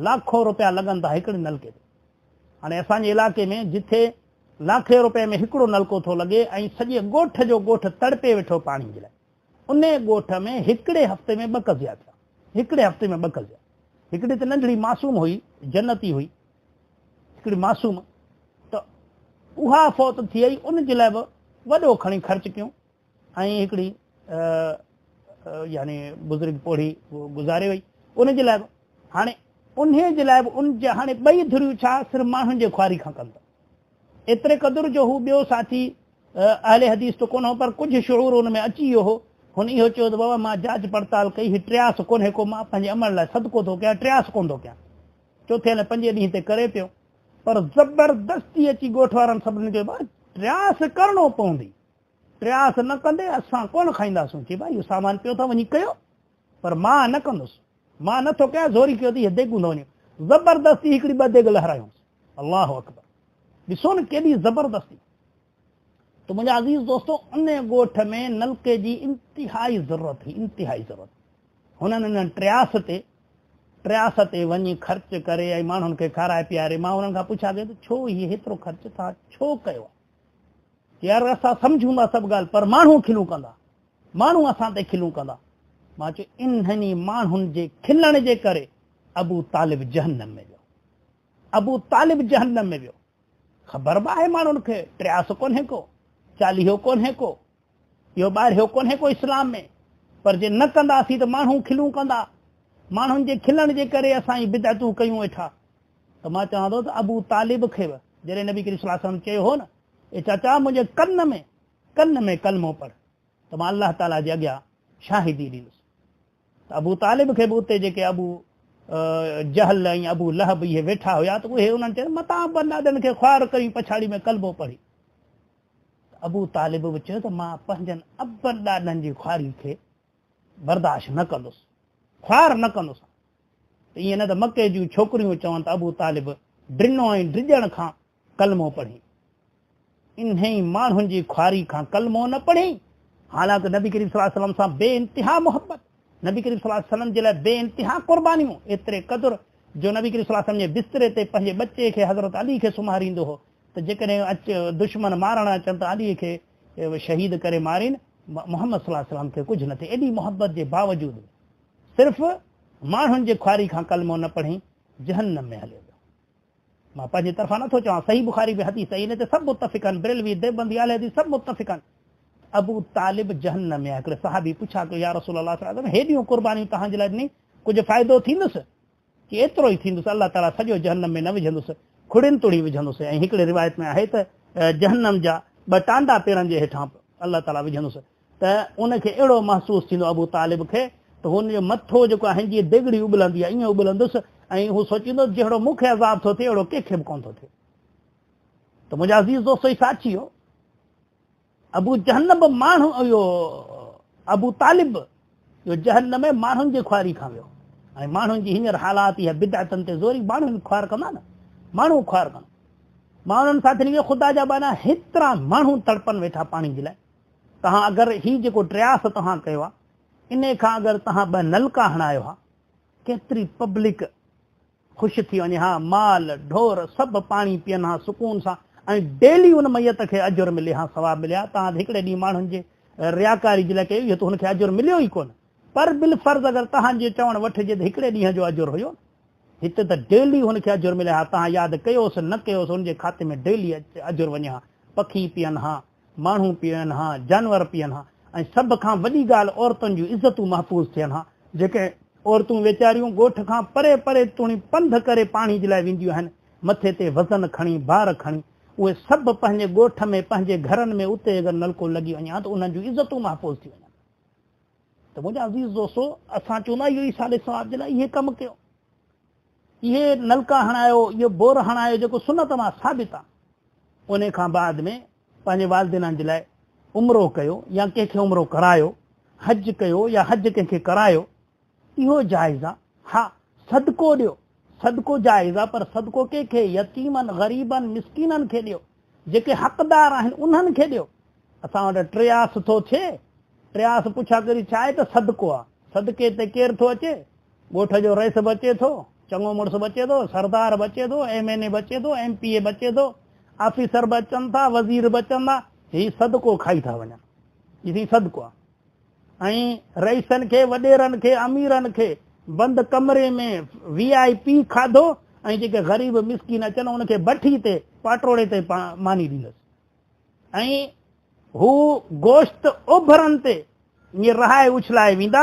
لاکو روپيا لڳن ٿا هڪڙي نلڪي تي هاڻي اسان جي علائقي ۾ جٿي لاکي روپئي ۾ هڪڙو نلڪو ٿو لڳي ۽ سڄي ڳوٺ جو ڳوٺ تڙپي ويٺو پاڻي جي لاء انهي ڳوٺ ۾ هڪڙي هفتي ۾ ٻه قضيا ٿيا هڪڙي هفتي ۾ ٻه قضيا هڪڙي ته ننڍڙي معصوم هئي جنتي هئي هڪڙي معصوم ته اها فوت ٿي وئي ان جي لاء به وڏو کڻي خرچ ڪيون ۽ هڪڙي يعني بزرگ پوڙهي گذاري وئي ان جي لاء به هاڻي انهي جي لاء به ان جا هاڻي ٻئي ڌريون ڇا صرف ماڻهن جي خواري کان ڪن ٿا ايتري قدر جو هو ٻيو ساٿي اهل حديث ته ڪونه هو پر ڪجهه شعور ان ۾ اچي ويو هو هن اهو چيو ته بابا مان جاچ پڙتال ڪئي هي ٽياس ڪونهي ڪو مان پنهنجي امڙ لاء صدقو ٿو ڪيان ٽياس ڪونه ٿو ڪيان چوٿين ۽ پنجين ڏينهن تي ڪري پيو پر زبردستي اچي ڳوٺ وارن سڀني چيو بابا ٽياس ڪرڻو پوندي ٽياس نه ڪندي اسان ڪونه کائينداسون. چي ڀائي اهو سامان پيو اٿو وڃي ڪيو پر مان نه ڪندس. مان نه ٿو ڪيان زوري ڪيو ته اهي ديڳون ٿو وڃو. زبردستي هڪڙي ٻه ديڳ لهرايونس. الله اڪبر ڏسو نه ڪيڏي زبردستي. ته منهنجا عزيز دوستو ان ڳوٺ ۾ نلڪي جي انتهائي ضرورت هئي انتهائي ضرورت. هنن انهن ٽياس تي ٽياس تي وڃي خرچ ڪري ۽ ماڻهن کي کارائي پياري مان انهن کان پڇا ڪئي ته ڇو هي هيترو خرچ توهان ڇو ڪيو آهي؟ يار اسان سمجهون ٿا سڀ ڳالهه پر ماڻهو کلون ڪندا ماڻهو اسان تي کلون ڪندا مان چيو انهن ئي ماڻهن جي کلڻ جي ڪري ابو طالب جهنم ۾ ويو ابو طالب جهنم ۾ ويو خبر به آهي ماڻهن کي ٽياس ڪونهي ڪو چاليهو ڪونهي ڪو اهو ٻاهريو ڪونهي ڪو اسلام ۾ پر جي نه ڪنداسين ته ماڻهو کلون ڪندا ماڻهن جي کلڻ جي ڪري اسان هي بدعتون ڪيون ويٺا ته مان چوان ٿو ته ابو طالب کي به جڏهن نبي ڪريم صلي الله عليه وسلم چيو هو نه اي چاچا منهنجي ڪن ۾ ڪن ۾ ڪلمو پڙهه ته مان الله تعاليٰ جي اڳيان شاهدي ڏيندس ته ابو طالب کي به اتي جيڪي ابو جهل ۽ ابو لهب اهي ويٺا هيا ته اهي انهن چيو متان ابن ڏاڏن کي خوار ڪرين پڇاڙي ۾ ڪلمو پڙهي ته ابو طالب به چيو ته مان پنهنجن ابن ڏاڏن جي خواري کي برداشت نه ڪندس خوار نه ڪندس ته ائين نه ته مڪي جون ڇوڪريون چون ته ابو طالب ڊنو ۽ ڊڄڻ کان ڪلمو پڙهي. انهي ماڻهن جي خواري کان ڪلمو نه پڙهي. حالانڪ نبي ڪريم صلي الله عليه وسلم سان بي انتها محبت، نبي ڪريم صلي الله عليه وسلم جي لاء بي انتها قربانيون، ايتري قدر جو نبي ڪريم صلي الله عليه وسلم جي بستري تي پنهنجي ٻچي کي حضرت علي کي سمهاريندو هو ته جيڪڏهن اچ دشمن مارڻ اچن ته علي کي شهيد ڪري مارين، محمد صلي الله عليه وسلم کي ڪجهه نه ٿئي. ايڏي محبت جي باوجود به صرف ماڻهن جي خواري کان ڪلمو نه پڙهي جهنم ۾ هليو ويو. مان پنهنجي طرفان نٿو چوان، صحيح بخاري ۾ حديث آهي، ان تي سڀ متفق آهن، بريلوي، ديوبندي، اهل حديث سڀ متفق آهن. ابو طالب جهنم ۾ آهي. هڪڙي صحابي پڇا ڪيو، يا رسول الله صلي الله عليه وسلم هيڏيون قربانيون توهان جي لاء ڏني، ڪجهه فائدو ٿيندس؟ چي ايترو ئي ٿيندس، الله تعاليٰ سڄو جهنم ۾ نه وجهندس، کڙين توڙي وجهندس ۽ هڪڙي روايت ۾ آهي ته جهنم جا ٻه ٽانڊا پيرن جي هيٺان الله تعاليٰ وجهندس. ته ان کي اهڙو محسوس ٿيندو ابو طالب کي ته هن جو مٿو جيڪو آهي جيئن ديڳڙي اٻلندي آهي ائين اٻلندس ۽ هو سوچيندو جهڙو مون کي عذاب ٿو ٿئي اهڙو ڪنهن کي به ڪونه ٿو ٿئي. ته منهنجا عزيز دوستو هي ساچي هو ابو جهنم ماڻهو اهو ابو طالب اهو جهنم ۾ ماڻهن جي خواري کان ويو ۽ ماڻهن جي هينئر حالات اها بدعتن تي زوري ماڻهن خوار ڪندا نه ماڻهو خوار ڪندا ماڻهن ساٿين کي خدا جا ٻانها هيترا ماڻهو تڙپن ويٺا پاڻي جي لاء توهان اگر هي جيڪو ٽياس توهان ڪيو آ انهي کان اگر توهان ٻه نلڪا هڻايو ها ڪيتري پبلڪ خوش ٿي وڃي ها مال ڍور سڀ پاڻي پين ها سڪون سان ۽ ڊيلي ان ميت کي اجر ملي ها ثواب ملي ها توهان ته هڪڙي ڏينهن ماڻهن جي رياڪاري جي لاء ڪيو اهو ته هن کي اجر مليو ئي ڪونه پر بالفرض اگر توهان جي چوڻ وٺجي ته هڪڙي ڏينهن جو اجر هيو هتي ته ڊيلي هن کي اجر ملي ها توهان ياد ڪيوس نه ڪيوس ان جي کاتي ۾ ڊيلي اجر وڃي ها پکي پين ها ماڻهو پيئن ها، جانور پيئن ها ۽ سڀ کان وڏي ڳالهه عورتن جون عزتون محفوظ ٿين ها، جيڪي عورتون ويچاريون ڳوٺ کان پري پري توڻي پنڌ ڪري پاڻي جي لاء وينديون آهن، مٿي تي وزن کڻي، بار کڻي، اهي سڀ پنهنجي ڳوٺ ۾ پنهنجي گهرن ۾ اتي اگر نلڪو لڳي وڃي ها ته انهن جون عزتون محفوظ ٿي وڃن ها. ته منهنجا عزيز دوستو اسان چوندا اهو ايصال ثواب جي لاء اهي ڪم ڪيو، اهي نلڪا هڻايو، اهو بور هڻايو جيڪو سنت مان ثابت آ. ان کان بعد ۾ پنهنجي والدينن جي لاء عمرو ڪيو يا ڪنهن کي عمرو ڪرايو، حج ڪيو يا حج ڪنهن کي ڪرايو، اهو جائز آ. ها صدقو ڏيو، صدقو جائز آ پر صدقو ڪنهن کي؟ يتيمن، غريبن، مسڪينن کي ڏيو، جيڪي حقدار آهن انهن کي ڏيو. اسان وٽ ٽياس ٿو ٿئي، ٽياس پڇا ڪري ڇا آهي ته صدقو آ. صدقي تي ڪير ٿو اچي؟ ڳوٺ جو رئيس به اچي ٿو، چڱو مڙس به اچي ٿو، سردار به اچي ٿو، ايم اين اي به اچي ٿو، ايم پي اي به اچي ٿو، آفيسر به اچن ٿا، وزير به اچن ٿا، هي صدقو کائي ٿا وڃن. هي سائين صدقو آ. ۽ رئيسن کي، وڏيرن کي، اميرن کي بند ڪمري ۾ وي آء پي کاڌو ۽ جيڪي غريب مسڪين اچن ان کي بٺي تي پاٽوڙي تي ماني ڏيندس ۽ هو گوشت اوڀرن تي ائين رهائي اڇلائي ويندا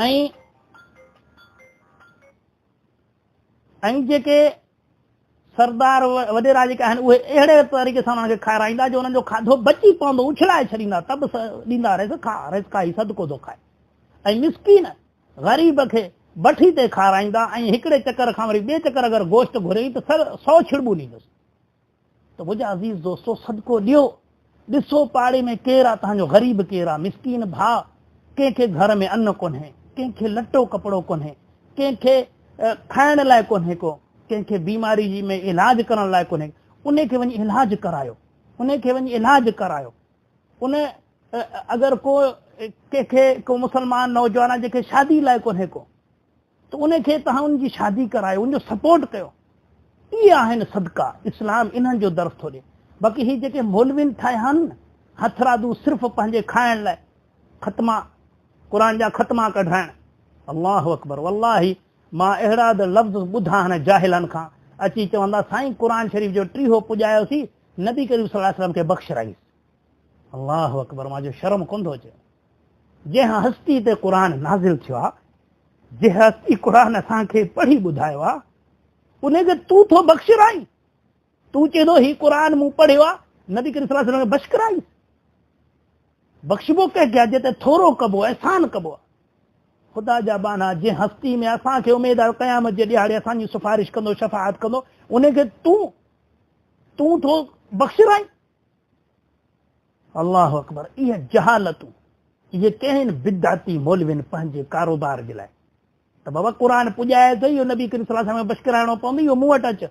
۽ ۽ جيڪي سردار وڏيرا جيڪي آهن اهي اهڙي طريقي سان انهن کي کارائيندا جو انهن جو کاڌو بچي پوندو اڇلائي ڇڏيندا ته به ڏيندا رهيس کا رهيس کائي صدقو ٿو کائي ۽ مسڪين غريب کي بٺي تي کارائيندا ۽ هڪڙي چڪر کان وري ٻئي چڪر اگر گوشت گهريائين ته سو ڇڙٻون ڏيندس. ته منهنجا عزيز دوستو صدقو ڏيو، ڏسو پاڙي ۾ ڪير آ توهان جو غريب ڪير آ، مسڪين ڀاء، ڪنهن کي گهر ۾ ان ڪونهي، ڪنهن کي لٽو ڪپڙو ڪونهي، ڪنهن کي کائڻ لاء ڪونهي ڪو، ڪنهن کي بيماري جي ۾ علاج ڪرڻ لاء ڪونهي، انهي کي وڃي علاج ڪرايو، انهي کي وڃي علاج ڪرايو، ان اگر ڪو ڪنهن کي ڪو مسلمان نوجوان آ جنهن کي شادي لاء ڪونهي ڪو ته ان کي توهان ان جي شادي ڪرايو، ان جو سپورٽ ڪيو. اهي آهن صدقا، اسلام انهن جو درس ٿو ڏي. باقي هي جيڪي مولوين ٺاهيا آهن نه هٿرادو صرف پنهنجي کائڻ لاء ختما قرآن جا ختما ڪڍرائڻ. الله اڪبر والله مان اهڙا ته لفظ ٻڌا آهن جاهلن کان اچي چوندا سائين قرآن شريف جو ٽيهو پڄايوسين نبي ڪريم صلي الله عليه وسلم کي بخشرائيس. الله اڪبر مان جو شرم ڪونه ٿو اچي. جنهن هستي تي قرآن نازل ٿيو آ، جنهن هستي قرآن اسان کي پڙهي ٻڌايو آ، ان کي تون ٿو بخشرائين. تون چئين ٿو هي قرآن مون پڙهيو آ، نبي ڪريم صلي الله عليه وسلم کي بخشرائيس. بخشبو ڪنهن کي آ جنهن تي ٿورو ڪبو، احسان ڪبو آ. خدا جا ٻانها جنهن هستي ۾ اسان کي اميد آ قيامت جي ڏهاڙي اسان جي سفارش ڪندو، شفاعت ڪندو، ان کي تون تون ٿو بخشرائين. الله اڪبر اهي جهالتون اهي ڪنهن بدعتي مولوين پنهنجي ڪاروبار جي لاء ته بابا قرآن پڄايو اٿئي اهو نبي ڪريم صلي الله عليه وسلم کي بشڪرائڻو پوندو اهو مون وٽ اچ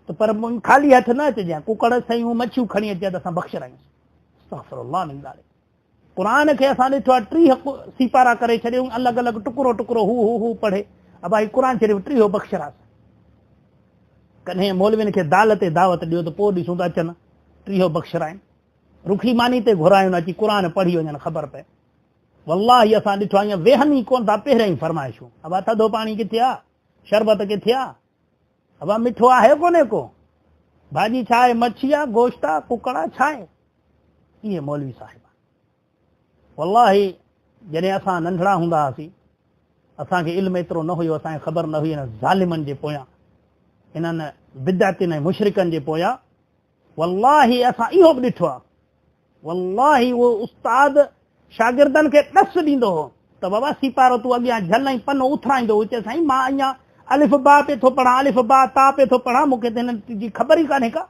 ته پر خالي هٿ نه اچجانء ڪڪڙ سيون مڇيون کڻي اچجانء ته اسان بخشرايونس استغفر الله من ذلڪ قرآن کي اسان ڏٺو آهي 30 سيپارا ڪري ڇڏيون الڳ الڳ ٽڪرو ٽڪرو هو هو هو پڙهي ابا هي قرآن شريف ٽيهو بخشراس ڪڏهن مولوين کي دال تي دعوت ڏيو ته پوء ڏسون ته اچن ٽيهو بخشرائن رکي ماني تي گهرايون اچي قرآن پڙهي وڃن خبر پئي والله اسان ڏٺو آهي ويهن ئي ڪون ٿا پهريان ئي فرمائشون ابا ٿڌو پاڻي ڪٿي آ شربت ڪٿي آ ابا مٺو آهي ڪونهي ڪو ڀاڄي ڇا آهي مڇي آ گوشت آ ڪڪڙ آ ڇا آهي اهي مولوي صاحب والله جڏهن اسان ننڍڙا هوندا هئاسين اسان کي علم ايترو نه هيو اسان کي خبر نه هئي انهن ظالمن جي پويان انهن بدعتين ۽ مشرڪن جي پويان والله اسان اهو به ڏٺو آهي والله اهو استاد شاگردن کي ڏس ڏيندو هو ته بابا سيپارو تون اڳيان جهل ۽ پنو اٿرائيندو هو چي سائين مان اڃا الف با پي ٿو پڙهان الف با تا پي ٿو پڙهان مون کي ته هن جي خبر ئي ڪانهي ڪا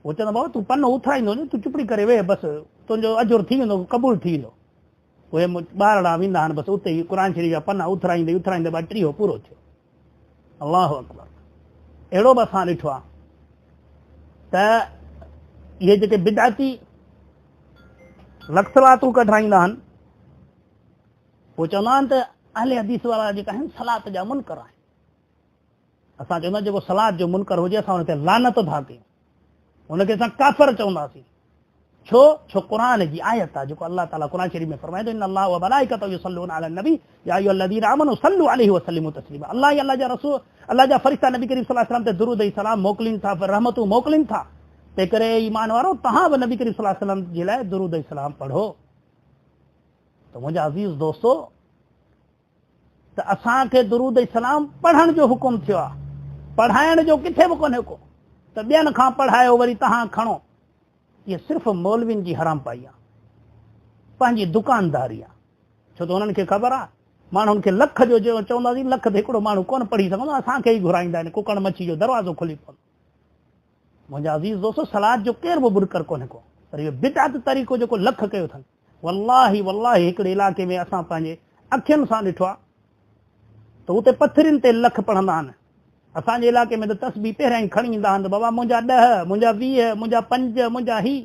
هو چوندو بابا تون پنو اٿرائيندو وڃ تون چپڙي ڪري ويهه بس تنهنجو اجر ٿي ويندو قبول ٿي ويندو اهي ٻارڙا ويندا آهن بس اتي ئي قرآن شريف جا پنا اٿرائيندي اٿرائيندي بس ٽيهو پورو ٿيو الله اڪبر اهڙو به اسان ڏٺو آهي ته اهي جيڪي بدعتي لکسلاتون ڪڍرائيندا آهن پوء چوندا آهن ته اهل حديث وارا جيڪا آهن صلات جا منڪر آهن اسان چوندا جيڪو صلات جو منڪر هجي اسان ان تي لعنت ٿا ڪيون ان کي اسان ڪافر چونداسين ڇو ڇو قرآن جي آيت آهي جيڪو الله تعالي قرآن شريف ۾ فرمائي ٿو ان الله وملائڪته يصلون على النبي يا ايها الذين امنوا صلوا عليه وسلموا تسليما الله ۽ الله جا رسول الله جا فرشتا نبي ڪريم صلي الله عليه وسلم تي درود ۽ سلام موڪلين ٿا رحمتون موڪلين ٿا تنهن ڪري اي ايمان وارو توهان به نبي ڪريم صلي الله عليه وسلم جي لاء درود ۽ سلام پڙهو ته منهنجا عزيز دوستو ته اسان کي درود ۽ سلام پڙهڻ جو حڪم ٿيو آهي، پڙهائڻ جو ڪٿي به ڪونهي ڪو ته ٻين کان پڙهايو وري توهان کڻو. اها صرف مولوين جي حرامپائي آهي، پنهنجي دڪانداري آهي. ڇو ته هنن کي خبر آهي ماڻهن کي لک جو چونداسين لک ته هڪڙو ماڻهو ڪونه پڙهي سگهندو، اسان کي ئي گهرائيندا آهن، ڪڪڙ مڇي جو دروازو کلي پوندو. منهنجا عزيز دوستو صلات جو ڪير به منڪر ڪونهي ڪو، پر اهو بدعت طريقو جيڪو لک ڪيو اٿن، والله والله هڪڙي علائقي ۾ اسان پنهنجي اکين سان ڏٺو آهي ته اتي پٿرين تي لک پڙهندا آهن. اسان جي علائقي ۾ ته تسبيح پهريان ئي کڻي ايندا آهن ته بابا منهنجا ڏهه، منهنجا 20، منهنجا پنج، منهنجا هي.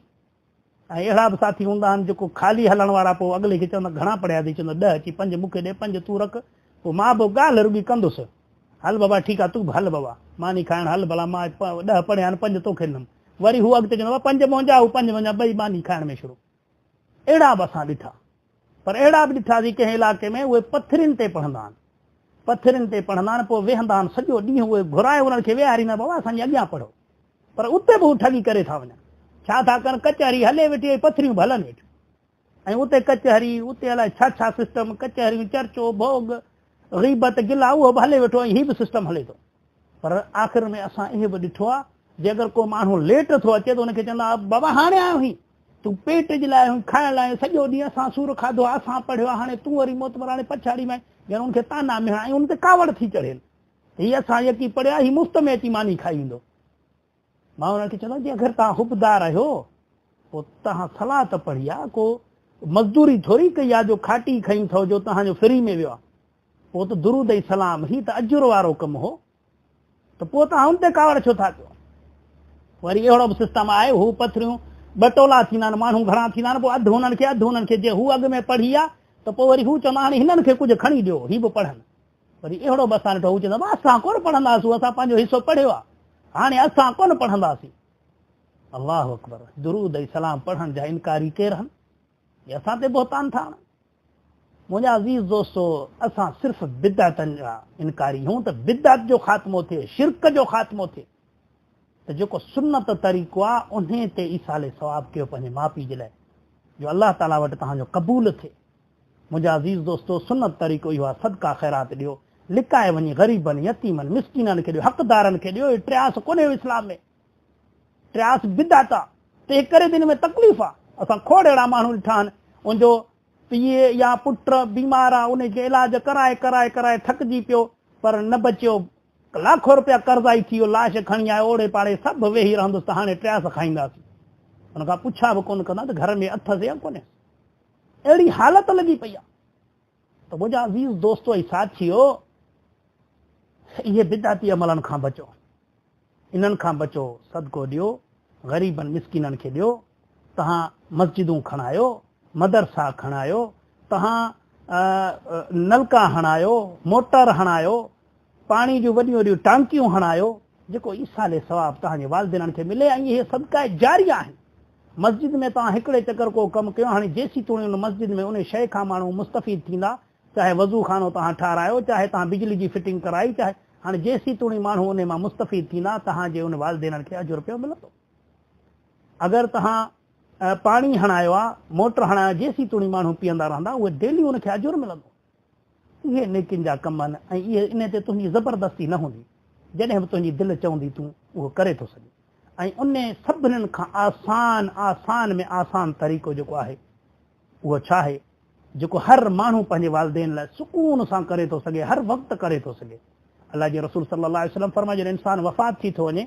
۽ اهڙا به ساٿي هوندا آهن جيڪو خالي هلڻ وارا پوء اڳلي کي چوندا گهڻا پڙهيا اٿئي چوندو ڏهه چي پنج مون کي ڏي پنج تون رک پوء مان به ڳالهه رڳي ڪندس هل بابا ٺيڪ آ تون به هل بابا ماني کائڻ هل ڀلا مان ڏهه پڙهيا آهن پنج توکي ڏنم وري هو اڳتي چوندو بابا پنج منهنجا هو پنج منهنجا ٻئي ماني کائڻ ۾ شروع اهڙا به اسان ڏٺا پر اهڙا به ڏٺاسين ڪنهن علائقي ۾ اهي پٿرين تي پڙهندا آهن پٿرين تي پڙهندا آهن پوء ويهندا آهن سڄو ڏينهن اهي گهرائي انهن کي ويهاريندا بابا اسان جي اڳيان پڙهو پر اتي به هو ٺڳي ڪري ٿا وڃن. ڇا ٿا ڪن، ڪچهري هلي ويٺي ۽ پٿريون به هلن ويٺيون. ۽ اتي ڪچهري، اتي الائي ڇا ڇا سسٽم، ڪچهريون، چرچو، ڀوڳ، غيبت، گلا اهو به هلي ويٺو ۽ هي به سسٽم هلي ٿو. پر آخر ۾ اسان اهو به ڏٺو آهي، جي اگر ڪو ماڻهو ليٽ ٿو اچي ته ان کي چوندا بابا هاڻي آيو آهين، تون پيٽ جي لاء آيو آهين، کائڻ لاء آيو آهين، سڄو ڏينهن اسان سور کاڌو آهي، اسان پڙهيو آهي، هاڻي تون وري موتمر هاڻي پڇاڙي ۾ آهين، ڄڻ ان کي طعنا مهڻا ۽ ان تي ڪاوڙ ٿي چڙهين. هي اسان يڪي پڙهيا، هي مفت ۾ اچي ماني کائي ويندو. مان انهن کي چوندو آهيان، جي اگر توهان حبدار آهيو، پوء توهان صلاة ته پڙهي آ، ڪو مزدوري ٿوري ڪئي آ جو کاٽي کنئي اٿئو جو توهان جو فري ۾ ويو آ. پوء ته درود ۽ سلام، هي ته اجر وارو ڪم هو، ته پوء توهان ان تي ڪاوڙ ڇو ٿا ڪيو؟ وري اهڙو به سسٽم آهي، هو پٿريون ٻه ٽولا ٿيندا آهن، ماڻهو گهڻا ٿيندا آهن، پوء اڌ هنن کي اڌ هنن کي، جي هو اڳ ۾ پڙهي آ ته پوء وري هو چوندا هاڻي هنن کي ڪجهه کڻي ڏيو، هي به پڙهن. وري اهڙو به اسان ڏٺو هو چوندا هئا اسان ڪونه پڙهنداسون اسان پنهنجو حصو پڙهيو آهي هاڻي اسان ڪونه پڙهنداسين. الله اڪبر درود ۽ سلام پڙهڻ جا انڪاري ڪير هن؟ اهي اسان تي بهتان ٿا هڻن. منهنجا عزيز دوستو اسان صرف بدعتن جا انڪاري هون ته بدعت جو خاتمو ٿئي شرڪ جو خاتمو ٿئي ته جيڪو سنت طريقو آهي انهي تي ايصال ثواب ڪيو پنهنجي ماء پيء جي لاء جو الله تعالي وٽ توهان جو قبول ٿئي. منهنجا عزيز دوستو! سنت طريقو اهو آهي صدقه خيرات ڏيو، لڪائي وڃي غريبن، يتيمن، مسڪينن کي ڏيو، حقدارن کي ڏيو، اهو ٽياس ڪونهي اسلام ۾، ٽياس بدعت آهي، تنهن ڪري ته ان ۾ تڪليف آهي، اسان کوڙ اهڙا ماڻهو ڏٺا آهن، ان جو پيء يا پٽ بيمار آهي، ان کي علاج ڪرائي ڪرائي ڪرائي ٿڪجي پيو پر نه بچيو، لاکو روپيا قرضائي ٿي ويو، لاش کڻي آيو، اوڙي پاڙي سڀ ويهي رهندس ته هاڻي ٽياس کائينداسين، ان کان پڇا به ڪونه ڪندا ته گهر ۾ اٿس يا ڪونهيس. اهڙي حالت لڳي پئي آهي ته منهنجا عزيز دوستو ۽ ساٿيو اهي بدعتي عملن کان بچو، انهن کان بچو، صدقو ڏيو، غريبن مسڪينن کي ڏيو، توهان مسجدون کڻايو، مدرسا کڻايو، توهان نلڪا هڻايو، موٽر هڻايو، پاڻي جون وڏيون وڏيون ٽانڪيون هڻايو، جيڪو ايصال ثواب توهان جي والدينن کي ملي ۽ اهي صدقه جاريه آهن. مسجد ۾ توهان هڪڙي چڪر ڪو ڪم ڪيو، هاڻي جيسيتوڻي ان مسجد ۾ ان شيء کان ماڻهو مستفيد ٿيندا، چاهي وضو خانو توهان ٺهرايو، چاهي توهان بجلي جي فٽنگ ڪرائي، چاهي هاڻي جيسيتوڻي ماڻهو انهي مان مستفيد ٿيندا، توهان جي ان والدينن کي اجر پيو ملندو. اگر توهان پاڻي هڻايو آ، موٽر هڻايو آ، جيسيتوڻي ماڻهو پيئندا رهندا، اهي ڊيلي ان کي اجر ملندو. اهي نيڪين جا ڪم آهن ۽ اهي انهي تي تنهنجي زبردستي نه هوندي، جڏهن به تنهنجي دل چوندي تون اهو ڪري ٿو سگهين. ۽ انهي سڀنين کان آسان آسان ۾ آسان طريقو جيڪو آهي اهو ڇا آهي جيڪو هر ماڻهو پنهنجي والدين لاء سڪون سان ڪري ٿو سگهي هر وقت ڪري ٿو سگهي. الله جي رسول صلي الله عليه وسلم فرمايو جڏهن انسان وفات ٿي ٿو وڃي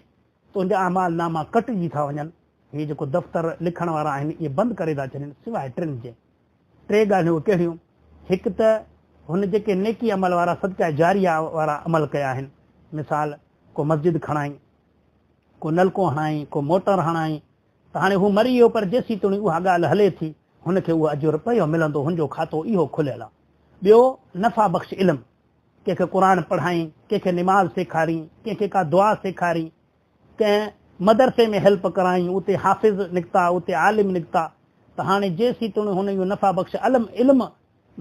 ته ان جا اعمال ناما ڪٽجي ٿا وڃن هي جيڪو دفتر لکڻ وارا آهن اهي بند ڪري ٿا ڇڏين سواء ٽن جي. ٽي ڳالهيون اهي ڪهڙيون؟ هڪ ته هن جيڪي نيڪي عمل وارا صدقه جاريه وارا عمل ڪيا آهن مثال ڪو مسجد کڻائين ڪو نلڪو هڻائين، ڪو موٽر هڻائين ته هاڻي هو مري ويو پر جيسيتوڻي اها ڳالهه هلي ٿي هن کي اهو اجر پيو ملندو، هن جو کاتو اهو کليل آ. ٻيو نفع بخش علم، ڪنهن کي قرآن پڙهائين، ڪنهن کي نماز سيکارين، ڪنهن کي ڪا دعا سيکارين، ڪنهن مدرسي ۾ هيلپ ڪرائين، اتي حافظ نڪتا، اتي عالم نڪتا ته هاڻي جيسيتوڻي هن اهو نفع بخش علم، علم،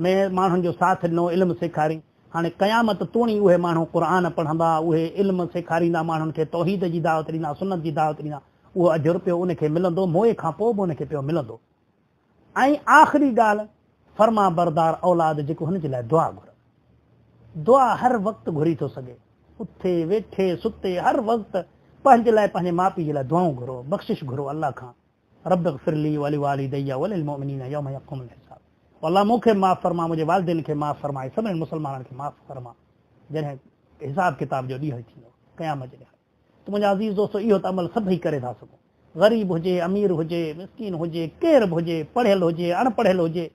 ۾ ماڻهن جو ساٿ ڏنو، علم سيکارين. هاڻي قيامت توڻي اهي ماڻهو قرآن پڙهندا، اهي علم سيکاريندا، ماڻهن کي توحيد جي دعوت ڏيندا، سنت جي دعوت ڏيندا، اهو اجر پيو ان کي ملندو، موئي کان پوء به ان کي پيو ملندو. ۽ آخري ڳالهه، فرمانبردار اولاد جيڪو هن جي لاء دعا گهرن. دعا هر وقت گهري ٿو سگهي. اٿي، ويٺي، ستي، هر وقت پنهنجي لاء پنهنجي ماء پيء جي لاء دعائون گهرو، بخشش گهرو الله کان. رب اغفر لي ولوالدي وللمؤمنين يوم يقوم الحساب. الله مون کي معاف فرما، منهنجي والدين کي معاف فرما ۽ سڀني مسلمانن کي معاف فرما. جڏهن حساب ڪتاب جو ڏينهن ٿيندو، قيامت جي ڏهاڙي. ته منهنجا عزيز دوستو اهو ته عمل سڀئي ڪري ٿا سگهون. غريب هجي، امير هجي، مسڪين هجي، ڪير به هجي، پڙهيل هجي، اڻ پڙهيل هجي،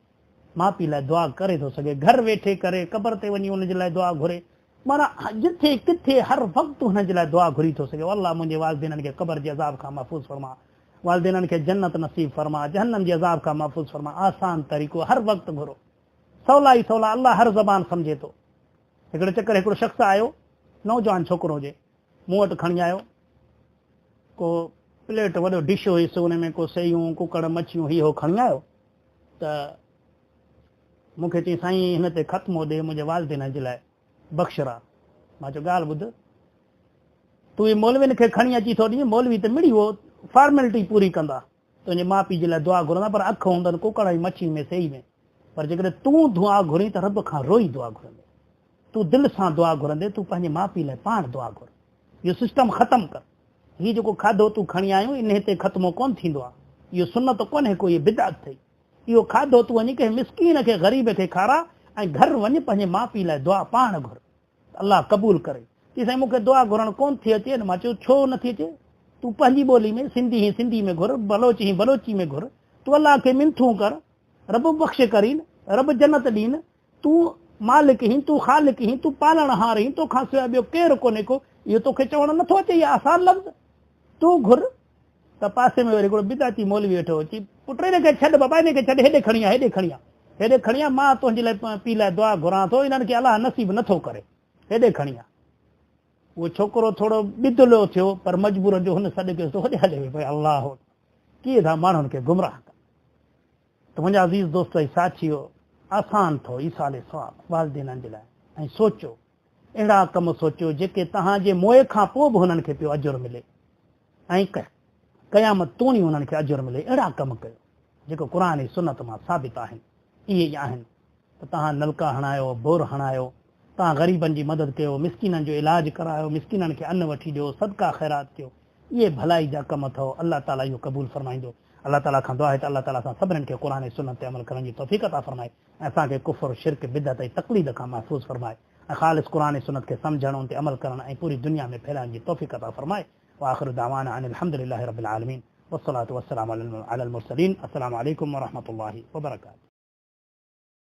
ماء پيء لاء دعا ڪري ٿو سگهي. گهر ويٺي ڪري، قبر تي وڃي ان جي لاء دعا گهري. معنيٰ جٿي ڪٿي هر وقت هن جي لاء دعا گهري ٿو سگهي. الله منهنجي والدينن کي قبر جي عذاب کان محفوظ فرما. والدينن کي جنت نصيب فرما. جهنم جي عذاب کان محفوظ فرما. آسان طريقو هر وقت گهرو. سولا ئي سولا الله هر زبان سمجهي ٿو. هڪڙي چڪر هڪڙو شخص آيو، نوجوان ڇوڪرو هجي، مون وٽ کڻي آيو ڪو پليٽ وڏو ڊش هيس ان ۾ ڪو سيون ڪڪڙ مڇيون هي هو کڻي آيو ته مون کي چيائين سائين هن تي ختمو ڏي منهنجي والدين جي لاء بخشرا. مان چيو ڳالهه ٻڌ تون هي مولوين کي کڻي اچي ٿو ڏين مولوي ته مڙئي اهو فارملٽي پوري ڪندا تنهنجي ماء پيء جي لاء دعا گهرندا پر اک هوندن ڪڪڙ ۽ مڇي ۾ سيئي ۾ پر جيڪڏهن تون دعا گهرين ته رب کان روئي دعا گهرندين تون دل سان دعا گهرندين تون پنهنجي ماء پيء لاء پاڻ دعا گهر اهو سسٽم ختم ڪر هي جيڪو کاڌو تون کڻي آيو انهي تي ختمو ڪونه ٿيندو آهي اهو سنت ڪونهي ڪو اهي بدعت اٿئي اهو کاڌو تون وڃي ڪنهن مسڪين کي غريب کي کاراء ۽ گهر وڃ پنهنجي ماء پيء لاء دعا پاڻ گهر ته الله قبول ڪري. چي سائين مون کي دعا گهرڻ ڪونه ٿي اچي. مان چيو ڇو نه ٿي اچي؟ تون پنهنجي ٻولي ۾ سنڌي هين سنڌي ۾ گهر، بلوچ هين بلوچي ۾ گهر. تون الله کي منٿون ڪر، رب بخش ڪرين، رب جنت ڏين. تون مالڪ هين، تون خالق هين، تون پالڻهار هين، تو کان سواء ٻيو ڪير ڪونهي ڪو. اهو توکي چوڻ نه ٿو اچي اهي آسان لفظ. تون گهر. ته پاسي ۾ وري هڪڙو بدعتي مولوي ويٺو هو، چي، پٽ هن کي ڇڏ بابا هن کي ڇڏ هيڏي کڻي آ هيڏي کڻي آ هيڏي کڻي آ مان تنهنجي لاء پيء لاء دعا گهران ٿو انهن کي الله نصيب نه ٿو ڪري هيڏي کڻي آ. اهو ڇوڪرو ٿورو ٻدلو ٿيو پر مجبورن جو هن سڏ ڪيس ته هوڏي هلي ويو ڀئي الله اڪبر ڪيئن ٿا ماڻهن کي گمراهه ڪن. ته منهنجا عزيز دوستو ۽ ساٿيو آسان ٿو ايصال ثواب والدينن جي لاء ۽ سوچو اهڙا ڪم سوچيو جيڪي توهان جي موئي کان پوء به هنن کي پيو اجر ملي ۽ قيامت توڻي انهن کي اجر ملي اهڙا ڪم ڪيو جيڪو قرآن ۽ سنت مان ثابت آهن اهي ئي آهن ته توهان نلڪا هڻايو بور هڻايو توهان غريبن جي مدد ڪيو مسڪينن جو علاج ڪرايو مسڪينن کي ان وٺي ڏيو صدقا خيرات ڪيو اهي ڀلائي جا ڪم اٿئو الله تعالي اهو قبول فرمائيندو الله تعالي کان دعا آهي ته الله تعالي اسان سڀنين کي قرآن ۽ سنت تي عمل ڪرڻ جي توفيق عطا فرمائي ۽ اسان کي ڪفر شرڪ بدعت ۽ تقليد کان محفوظ فرمائي ۽ خالص قرآن ۽ سنت کي سمجهڻ ان تي عمل ڪرڻ ۽ پوري دنيا ۾ ڦهلائڻ جي توفيق عطا فرمائي وآخر دعوانا ان الحمد لله رب العالمين والصلاة والسلام علي المرسلين السلام عليڪم ورحمة الله وبرڪاته.